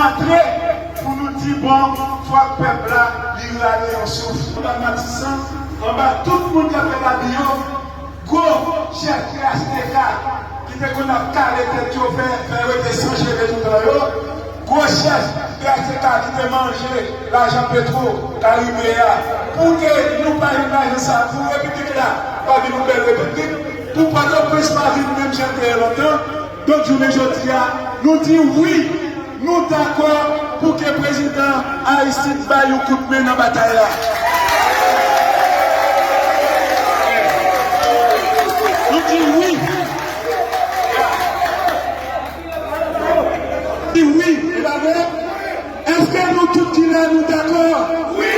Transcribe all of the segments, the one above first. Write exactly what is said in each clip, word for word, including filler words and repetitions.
Antre pou nou di bon, fòk pèp la li rale yon souf. Anba Matisan, anba tout moun k ap fè labi yo, gwo chèf P H T K ki te konn ap kale tèt yo, fè, fè rete san cheve toutan yo, gwo chèf P H T K ki te manje lajan Petwo Karibe a, pou ke nou pa vin lajan sa, pou repiblik la pa vin yon bèl repiblik, pou Pòtoprens pa vin menm jan l te ye lontan. Donk, jounen jodi a, nou di wi, nou dakò pou ke prezidan Aristide bay yon kout men nan batay la. Nou di wi. Di wi, e pa vre? Èske nou tout ki la, nou dakò? Wi!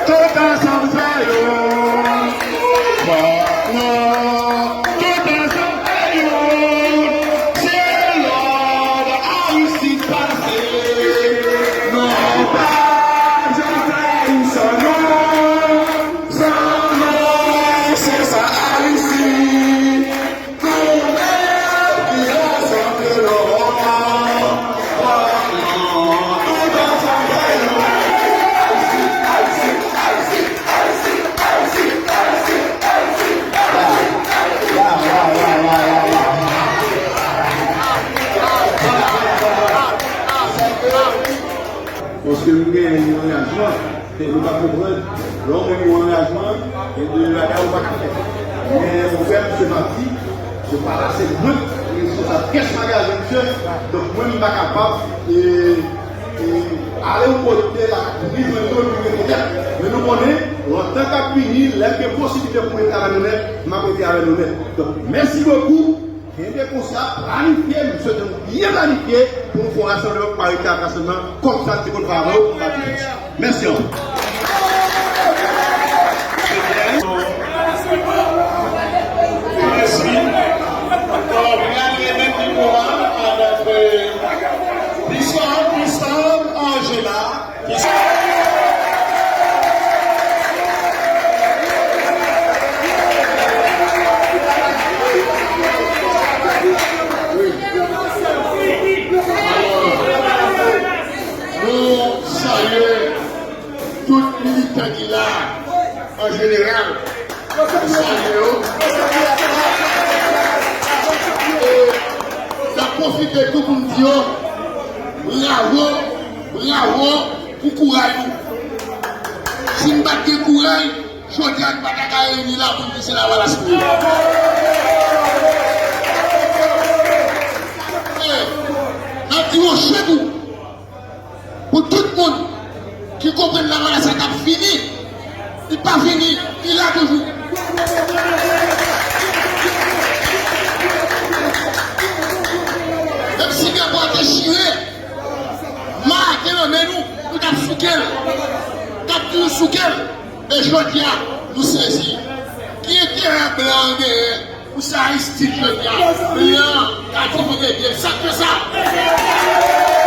Tout ansanm fè youn. Fòk nou tout ansanm fè youn. Se lòd Aristide pase. Nou pa janm fè youn san nou. San nou, se sa Aristide. Paske nou genyen yon angajman, e nou pa konprann, lè w menm yon angajman, gen de bagay ou pa ka fè. Men ou fè m se pati, se pa pase mwen, responsab kès magazen misye, donk mwen m pa kapab, e, e, ale yon kote la, ni jwenn yo, ni rete nèt. Men nou konnen, lontan k ap vini, lè m gen posiblite pou m rete avè nou nèt, m ap rete avè nou nèt. Donk, mèsi bokou. Kenbe konsa, planifye, m swete nou byen planifye pou nou fè yon rasanbleman, pa rete ak rasanbleman kòm sa n te konn fè avan yo, pa pi piti. Mèsi anpil. Mèsi. Bon, nou al remèt mikwo a a nòt, euh, Christophe, Christophe Angela. Alò, nou salye tout militan ki la, an jeneral. Salye yo. E n ap pwofite tou pou n di yo bravo, bravo pou kouraj nou. Si n pa t gen kouraj, jodi a n pa ta ka reyini la pou n di se Lavalas nou ye. E n ap di yo chèk ou. Pou tout moun ki konprann Lavalas la t ap fini, li pa fini, li la toujou. Menm si drapo a te chire, ma a te nan men nou, nou t ap souke l, t ap toujou souke l. E jodi a, nou sezi. Ki enterè blan an genyen? Pou sa Aristide jodi a, blan ka di pou te byen. Sa k fè sa?